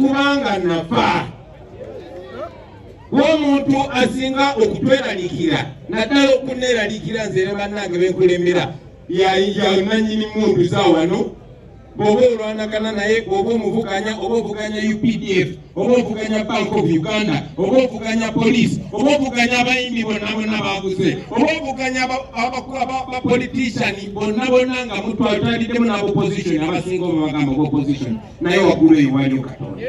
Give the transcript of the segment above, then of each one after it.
Kubanga nafa w'omuntu asinga okutweraliikira, naddala okuneeraliikira nze ne bannange benkulembera, yananyini mundu za wano. Bw'oba olwanagana naye, bw'oba omuvuganya, oba ovuganya UPDF, oba ovuganya Bank of Uganda, oba ovuganya police, oba ovuganya abayimbi bonna bonna baguze, oba ovuganya bapolitician bonna bonna, nga mutwaliddemu n'abopposition abasinga oba bagamba opposition, naye waggulu eyo waliyo Katonda.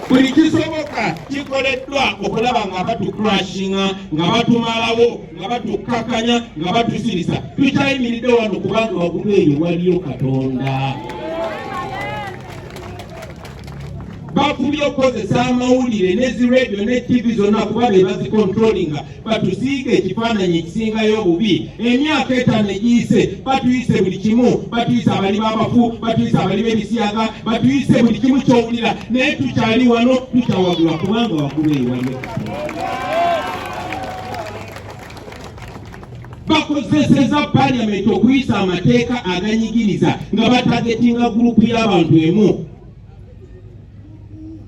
Buli kisoboka kikoleddwa okulaba nga batucrushinga, nga batumalawo, nga batukkakanya, nga batusirisa. Tukyayimiridde wano kubanga waggulu eyo waliyo Katonda. Bafubye okukozesa amawulire ne zi radio ne TV zonna, kuba be bazicontrollinga, batusiiga ekifaananyi ekisingayo obubi. Emyaka 5 egiyise batuyise buli kimu, batuyise abali b'abafu, batuyise abali b'ebisiyaga, batuyise buli kimu ky'owulira, naye tukyali wano, tukyawagulwa kubanga waggulu eyo waliyo. Bakozeseza parliament okuyisa amateeka aganyigiriza nga batargetinga group y'abantu emu.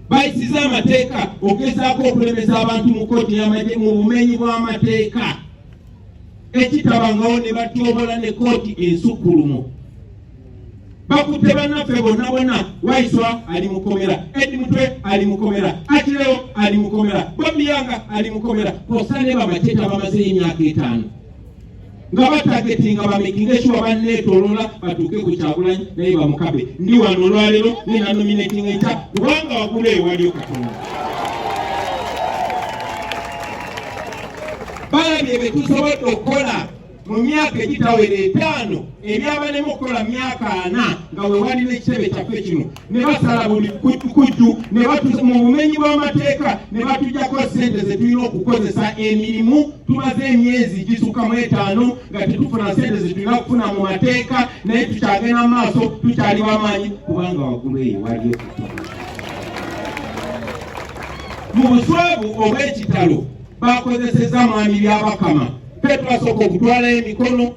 Bayisiza amateeka ogezaako okulemesa abantu mu kooti y'amagye mu bumenyi bw'amateeka ekitabangawo, ne batyobola ne kooti ensukkulumu. Bakutte bannaffe bonna bonna. Waiswa ali mukomera, Eddie Mutwe ali mukomera, Achileo ali mukomera, Bobi Young ali mukomera, kosa ne bamateeka bamazeyo emyaka 5 nga batargetinga, bamakinga sure banneetolola batuuke ku Kyagulanyi naye bamukabe. Ndi wano olwaleero nina nominating enkya kubanga waggulu eyo waliyo Katonda. Balabye bye tusobodde okukola mu myaka egitawera 5, ebyabalemu okukola mu myaka 40 nga we wali n'ekitebe kyaffe kino, ne basala buli kujju ne mu bumenyi bw'amateeka ne batuggyako ssente ze tulina okukozesa emirimu. Tumaze emyezi gisukka mu 5 nga tetufuna ssente ze tulina kufuna mu mateeka, naye tukyagenda mu maaso, tukyali b'amaanyi kubanga waggulu eyo waliyo Katonda. Mu buswavu obw'ekitalo bakozeseza mwami Byabakama. Ffe twasooka okutwalayo emikono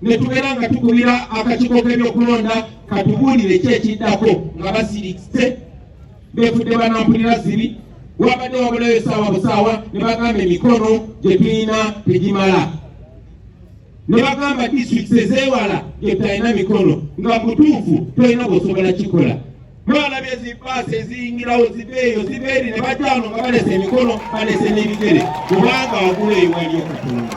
ne tubeera nga tukubira akakiiko k'ebyokulonda katubuulire ki ekiddako, nga basirise beefudde banampulira zibi. Wabadde wabulayo essaawa busaawa ne bagamba emikono gye tulina tegimala, ne bagamba districts ezeewala gye tutalina mikono, nga butuufu tolina bw'osobola kikola. Mwalabye zibaasi eziyingirawo ziva eyo, ziva eri, ne bajja wano nga balese emikono, balese n'ebigere, kubanga waggulu eyo waliyo Katonda.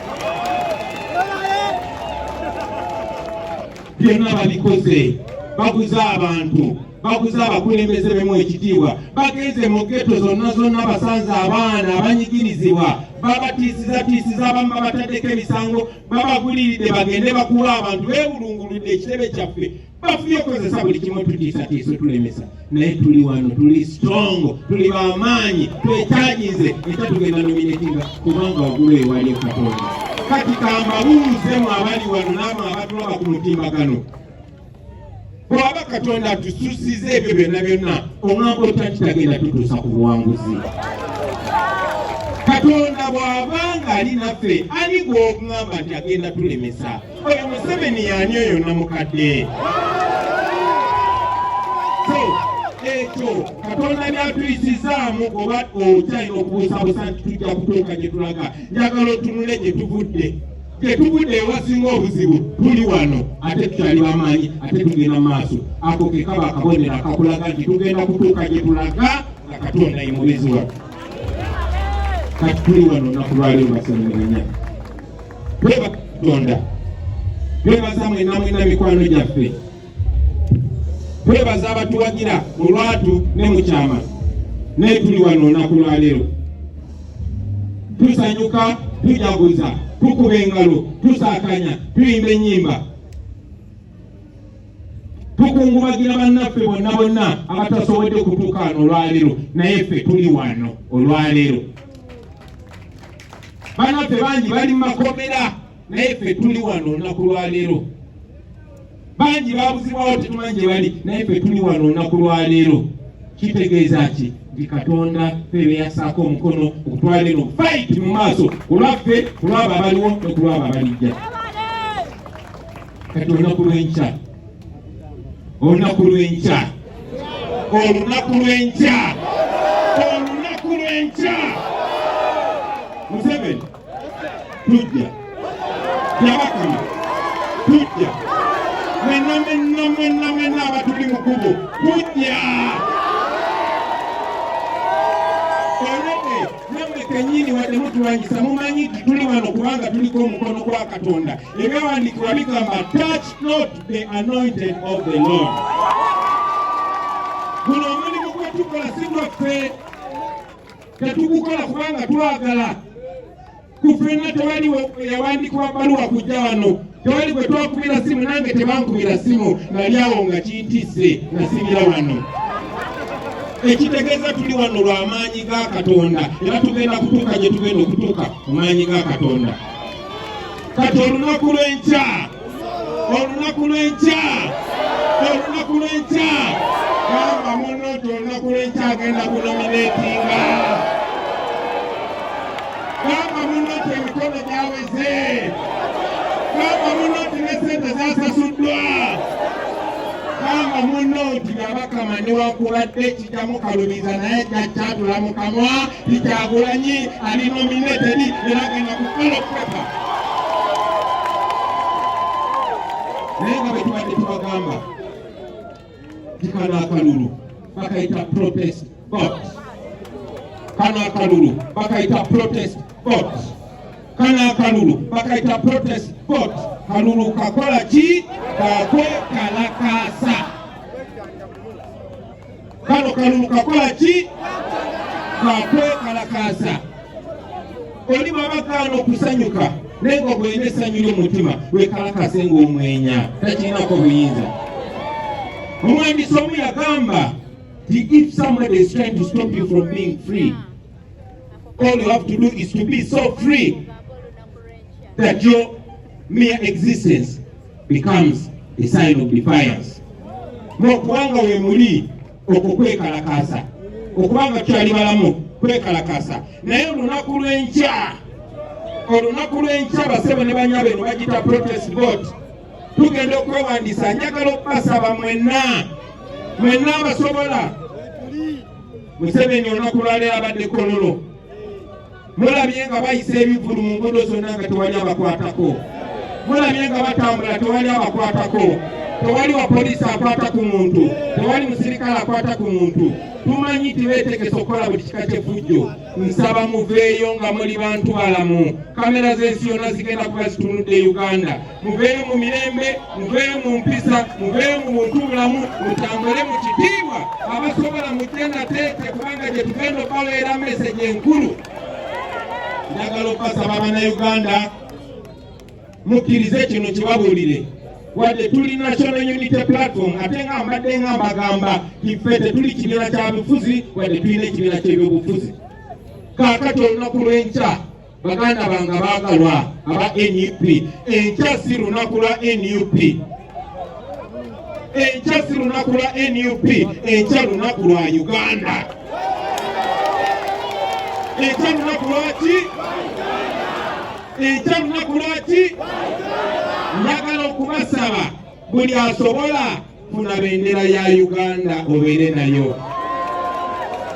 Byonna babikoze, baguze abantu, baguze abakulembeze bemu ekitiibwa, bagenze mu ghetto zonna zonna, basanze abaana abanyigirizibwa, babatiisizatiisiza, abamu babataddeko emisango, babaguliridde bagende bakuba abantu, beebulunguludde ekitebe kyaffe. Bafubye okukozesa buli kimu tutiisatiisa, tulemesa, naye tuli wano, tuli strong, tuli bamaanyi, twekyagize ekya tugenda nominatinga kubanga waggulu eyo waliyo Katonda. Kati kambabuuzemu abali wano naamwe abatulaba ku mutimbagano, bw'aba Katonda atususiza ebyo byonna byonna, oŋŋamba otya nti tagenda tutuusa ku buwanguzi? Katonda bw'aba ng'ali naffe, ani gw'oŋŋamba nti agenda tulemesa? Oyo Museveni yaani oyo namukadde? So ekyo Katonda byatuyisizaamu, oba okyalina okubuusabuusa nti tujja kutuuka gye tulaga, njagala otunule gye tuvudde. Gye tuvudde ewasinga obuzibu, tuli wano ate tukyali bamaanyi, ate tugenda mu maaso. Ako ke kaba akabonero akakulaga nti tugenda kutuuka gye tulaga nga Katonda ye mubeezi waffe. Kati tuli wano olunaku lwaleero, basemerenya, twebaza Katonda, twebaza mwena mwena mikwano gyaffe, twebaza abatuwagira mu lwatu ne mu kyama, naye tuli wano olunaku lwaleero tusanyuka, tujaguza, tukuba engalo, tusaakanya, tuyimba ennyimba, tukungubagira bannaffe bonna bonna abatasobodde kutuuka wano olwaleero, naye ffe tuli wano olwaleero. Bannaffe bangi bali mu makomera, naye ffe tuli wano olunaku lwaleero. Bangi babuzibwawo, tetumanyi gye bali, naye ffe tuli wano olunaku lwaleero. Kitegeeza ki? Nti Katonda ffe beyasaako omukono okutwala eno fight mu maaso ku lwaffe, ku lwabo abaliwo ne ku lwabo abalijja. Kati olunaku lw'enkya, olunaku lw'enkya Olunaku lw'enkya, olunaku lw'enkya, Museveni tujja, Byabakama tujja, mwenna mwenna mwenna mwenna abatuli mu kkubo tujja. Olwedde nammwe kennyini wadde mutulwanyisa, mumanyi nti tuli wano kubanga tuliko omukono gwa Katonda. Ebyawandiikibwa bigamba, "Touch not the anointed of the Lord." Guno omulimu gwe tukola si gwaffe, tetugukola kubanga twagala. Ku ffenna tewali yawandiikibwa bbaluwa kujja wano, tewali gwe twakubira simu. Nange tebankubira simu, nali awo nga kintisse, nasibira wano. Ekitegeeza tuli wano lw'amaanyi ga Katonda, era tugenda kutuuka gye tugenda okutuuka mu maanyi ga Katonda. Kati olunaku lw'enkya, olunaku lw'enkya, olunaku lw'enkya, gamba muno nti olunaku lw'enkya agenda kunominatinga. Gamba muno nti emikono gyaweze. Gamba muno nti ne sente zasasuddwa. Gamba muno nti Byabakama newankubadde kijjamu kalubiza, naye jajjatula mu kamwa ti Kyagulanyi ali nominated era agenda ku ballot paper. Naye nga bwe tubadde tubagamba nti kano akalulu bakayita protest vote, kano akalulu bakayita protest vote, kano akalulu bakayita protest vote. Kalulu kakola ki? Kakwekalakaasa. Kano kalulu kakola ki? Kakwekalakaasa. Oli bwaba gaana okusanyuka, naye nga gwolina essanyu ly'omutima, wekalakase ng'omwenya, takirinako buyinza. Omuwandiisi omu yagamba nti if somebody is trying to stop you from being free, all you have to do is to be so free that your mere existence becomes a sign of defiance. N'okubanga we muli okwo kwekalakaasa, okubanga tukyali balamu kwekalakaasa. Naye olunaku lw'enkya, olunaku lw'enkya, basebo ne banyabo, eno bagita protest vote. Tugenda okwewandiisa. Njagala okubasaba mwenna mwenna abasobola. Museveni olunaku lwaleero abadde Kololo, mulabye nga bayisa ebivulu mu nguudo zonna nga tewali abakwatako. Mulabye nga batambula, tewali abakwatako, tewali wa poliisi akwata ku muntu, tewali musirikale akwata ku muntu. Tumanyi nti beetegese okukola buli kika ky'effujjo. Nsaba muveeyo nga muli bantu balamu. Kamera z'ensi yonna zigenda kuba zitunudde Uganda. Muveeyo mu mirembe, muveeyo mu mpisa, muveeyo mu buntu bulamu, mutambule mu kitiibwa. Abasobola mujje Nateete, kubanga gye tugenda okubaweera message enkulu. Njagala okubasaba Bannayuganda mukkirize kino kibabuulire. Wadde tuli National Unity Platform, ate nga mbadde nga mbagamba ffe tetuli kibiina kya bufuzi, wadde tulina ekibiina ky'ebyobufuzi. Kaakati olunaku lw'enkya, baganda bange abaagalwa aba NUP, enkya si lunaku lwa NUP, enkya si lunaku lwa NUP, enkya lunaku lwa Uganda. Enkya lunaku lwaki? Enkya lunaku lwaki? Njagala okubasaba buli asobola, funa bendera ya Uganda obeere nayo,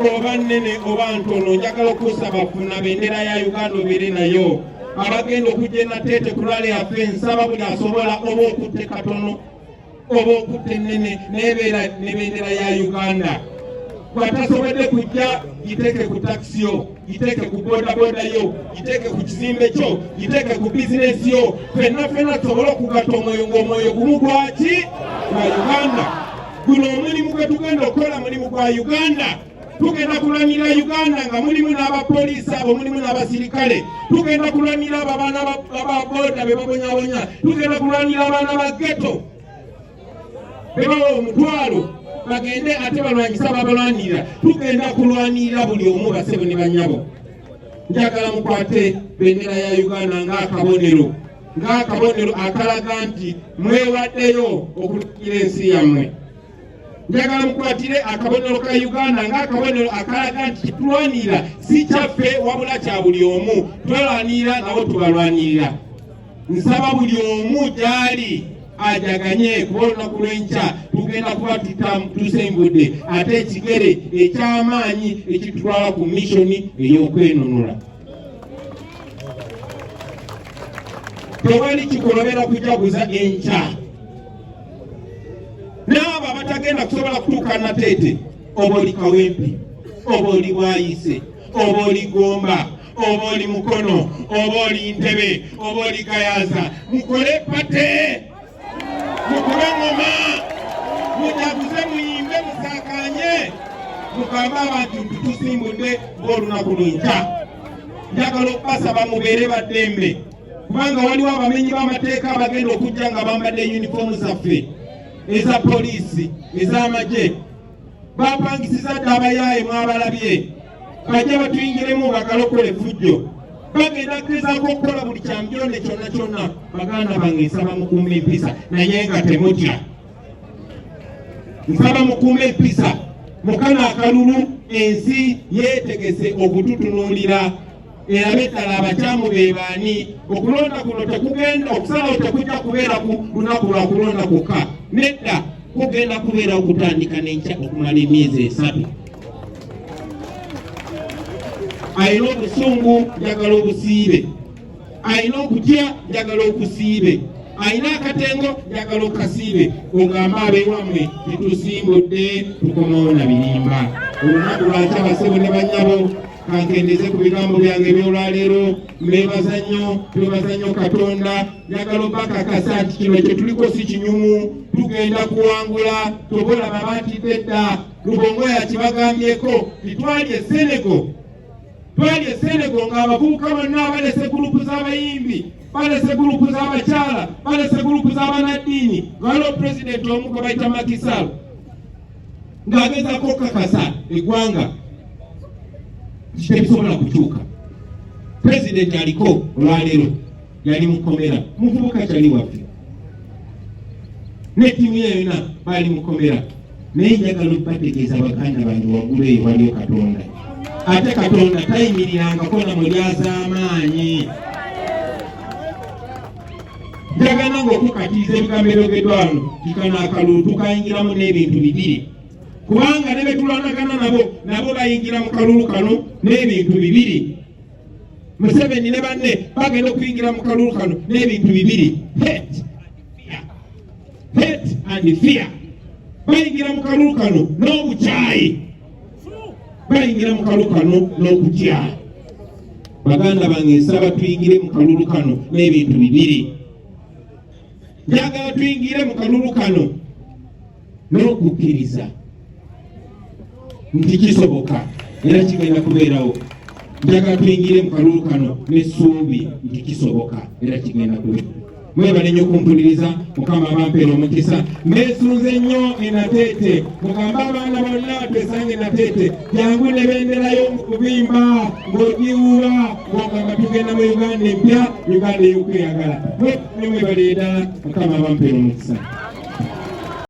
oba nnene oba ntono. Njagala okusaba, funa bendera ya Uganda obeere nayo. Abagenda okujja Enateete ku rally yaffe, nsaba buli asobola, oba okutte katono oba okutte ennene, nebeera ne bendera ya Uganda. Bw'atasobodde kujja, giteeke ku takisi yo, giteeke ku bodaboda yo, giteeke ku kizimbe kyo, giteeke ku bizinesi yo. Ffenna ffenna tusobole okugatta omwoyo ng'omwoyo gumu gwaki? Gwa Uganda. Guno omulimu gwe tugenda okukola mulimu gwa Uganda. Tugenda kulwanira Uganda nga mulimu n'abapoliisi abo, mulimu n'abasirikale. Tugenda kulwanira abo abaana ababoda be babonyabonya. Tugenda kulwanira abaana ba ghetto bebawa omutwalo bagende ate balwanyisa babalwanirira. Tugenda kulwanirira buli omu. Basebo ne banyabo, njagala mukwate bendera ya Uganda ng'akabonero akalaga nti mwewaddeyo okulwanira ensi yammwe. Njagala mukwatire akabonero ka Uganda ng'akabonero akalaga nti kitulwanirira si kyaffe, wabula kya buli omu. Twelwanirira, nabo tubalwanirira. Nsaba buli omu gy'ali. Ajaganye kuba olunaku lw'enkya tugenda kuba tusengudde ate ekigere eky'amaanyi ekitutwala ku missoni ey'okwenunula. Tewali kikolobera kujaguza enkya. N'abo abatagenda kusobola kutuuka Nateete, oba oli Kawempe, oba oli Bwayise, oba oli Gomba, oba oli Mukono, oba oli Ntebe, oba oli Gayaza, mukole pate, mukube ngoma, mujaguze, muyimbe, musaakanye, mugambe abantu nti tusimbudde ng'olunaku lwenkya. Njagala okubasaba mubeere baddembe, kubanga waliwo abamenyi b'amateeka abagenda okujja nga bambadde yunifoomu zaffe eza poliisi, ez'amagye. Bapangisiza dda abayaaye, mwabalabye, bajja batuyingiremu bagala okukola effujjo, bagenda kugezaako okukola buli kyambyone kyonna kyonna. Baganda bange, nsaba mukuume empisa naye nga temutya. Nsaba mukuume empisa. Mukano akalulu ensi yeetegese okututunuulira erabe ddala abakyamu be baani. Okulonda kuno tekugenda, okusalawo tekujja kubeera ku lunaku lwa kulonda kwokka, nedda, kugenda kubeera okutandika n'enkya okumala emyezi 3. Alina obusungu, njagala obusiibe. Alina okutya, njagala okusiibe. Alina akatengo, njagala okasiibe. Ogambe abeewammwe titusimbudde, tukomawo na birimba. Olunaku lwaki abasebo ne bannyabo, kankendeze ku bigambo byange ebyolwaleero. Mbeebaza nnyo, twebaza nnyo Katonda. Njagala obakakasa nti kino kye tuliko si kinyumu, tugenda kuwangula. Tobolaba batidde dda. Lubongoya kibagambyeko titwali e Senegal, twali e Senegal ng'abavubuka bonna balese gurupu z'abayimbi, balese gurupu z'abakyala, balese gurupu z'abanaddiini, nga waliwo pulezidenti omu gwe bayita Macky Sall ng'agezaako okukakasa eggwanga nti tebisobola kukyuka. Pulezidenti aliko olwaleero yali mukomera, muvubuka kyali waffe ne ttiimu ye yonna baali mukomera. Naye njagala okubategeeza baganda bange, waggulu eyo waliyo Katonda, ate Katonda tayimirirangako na mulyazaamaanyi. Njagala nga okukatiriza ebigambo ebyogeddwa wano, kikano akalulu tukayingiramu n'ebintu bibiri, kubanga ne betulwanagana nabo bayingira mu kalulu kano n'ebintu bibiri. Museveni ne banne bagenda okuyingira mu kalulu kano n'ebintu bibiri, hate, hate and fear. Bayingira mu kalulu kano n'obukyayi, bayingira mu kalulu kano n'okutya. Baganda bange, nsaba tuyingire mu kalulu kano n'ebintu bibiri. Njagala tuyingire mu kalulu kano n'okukkiriza nti kisoboka era kigenda kubeerawo. Njagala tuyingire mu kalulu kano n'essuubi nti kisoboka era kigenda kubeerawo. Mwebale nnyo okumpuliriza. Mukama abampeera omukisa. Mbeesunze nnyo enateete. Mugambe abaana bonna twesange Nateete. Jangu ne benderayo kubimba ng'ogiwuba ng'ogamba tugenda mu Uganda empya, Uganda ey'okweyagala. Mwebale ddala. Mukama abampeera omukisa.